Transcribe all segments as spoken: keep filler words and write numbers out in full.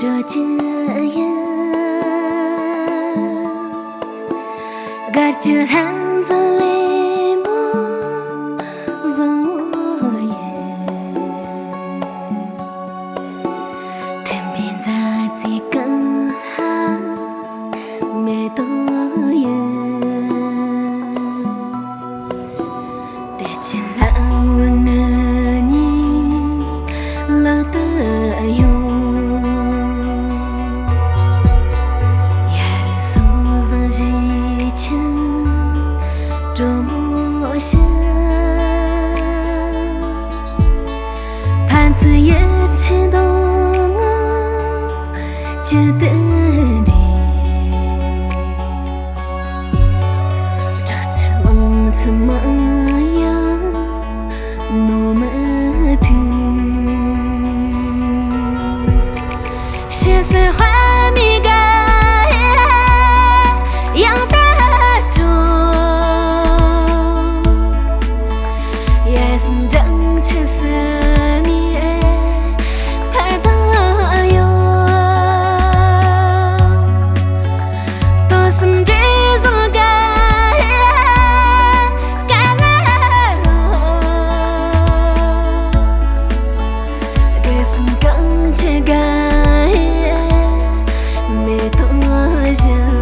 སྤྲོ་རྒྱུ་ཡིན། དགར་རྒྱུ་ལྷན་འཛོམས་ལས་མོ་བཟང་བོ་ཡིན། མཐུན་པའི་མཛའ་བརྩེ་གང་ལྷ་མེ་ཏོག་ཡིན། དེ་ཕྱིར་ལྷ་བུ་ང་གཉིས་ལག་ཏུ་ཡོང་། ཡར་སོང་བཟང་ཞིག་ཆེན་གྲོ་མོ་ཞིག་ཕན་ཚུན་ཡིད་ཆེས་མདོག་ངོ་ཇི་ལྟར་འདྲེས། བྲག་ཆར་ལང་ཚོ་མ་ཡང་ནོར་མི་ཐུབ། ཕྱི་སོས་དཔག་མེད་དགའ་ཡང་དག་སྤྲོ། ཡ་སེམས་སྦྲང་ཆུ་སུ་མི་ཕར་དང་ཡོང་། ལྟོ་སེམས་འདྲེས་བཟང་དགའ་ཡ་དགའ་ལ་རོ། དགའ་སེམས་གང་ཆེ་དགའ་ཡ་མེ་ཏོག་བཞིན།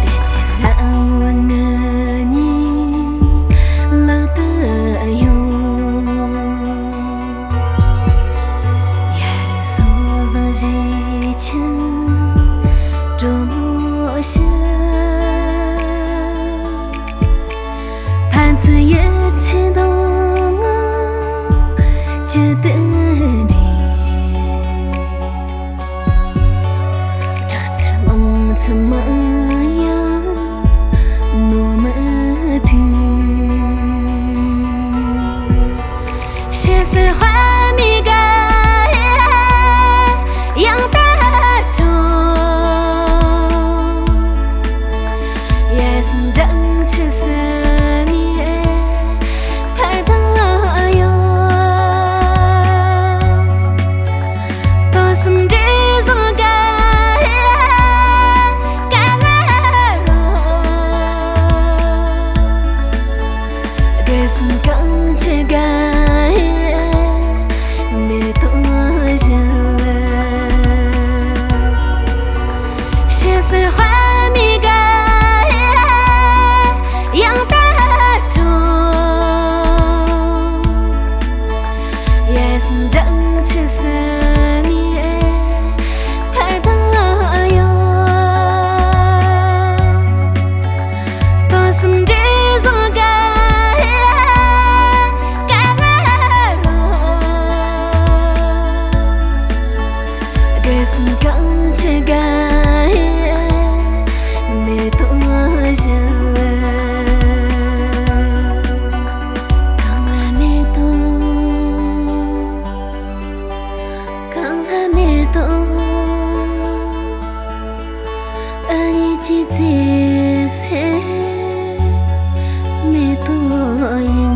དེ་ཕྱིར་ལྷ་བུ་ང་གཉིས་ལག་ཏུ་ཡོང་། ཡར་སོང་བཟང་ཞིག་ཆེན་གྲོ་མོ་ཞིག་ཕན་ཚུན་ཡིད་ཆེས་མདོག་ངོ་ཇི་ལྟར་འདྲེས། བྲག་ཆར་ལང་ཚོ་མ་ཡང་ནོར་མི་ཐུབ། ཕྱི་སོས་དཔག་མེད་དགའ་ཡང་དག་སྤྲོ། ཡ་སེམས་སྦྲང་ཆུ་སུ་མི་ཕར་དང་ཡོང་། ལྟོ་སེམས་འདྲེས་བཟང་དགའ་ཡ་དགའ་ལ་རོ། དགའ་སེམས་གང་ཆེ་དགའ་ཡ་མེ་ཏོག་བཞིན། ཕྱི་སོས་དཔག་མེད་དགའ་ཡ་ཡང་དག་སྤྲོ། ཡ་སེམས་སྦྲང་ཆུ་སུ་མི་ཕར་དང་ཡོང་། ལྟོ་སེམས་འདྲེས་བཟང་དགའ་ཡ་དགའ་ལ་རོ། དགའ་སེམས་གང་ཆེ་དགའ་ཡ་མེ་ཏོག་བཞིན། གང་ལ་མེ་ཏོག་གང་ལ་མེ་ཏོག་ཨ་ཡེ་ཅི་ཚེ་སེ་མེ་ཏོག་ཡིན།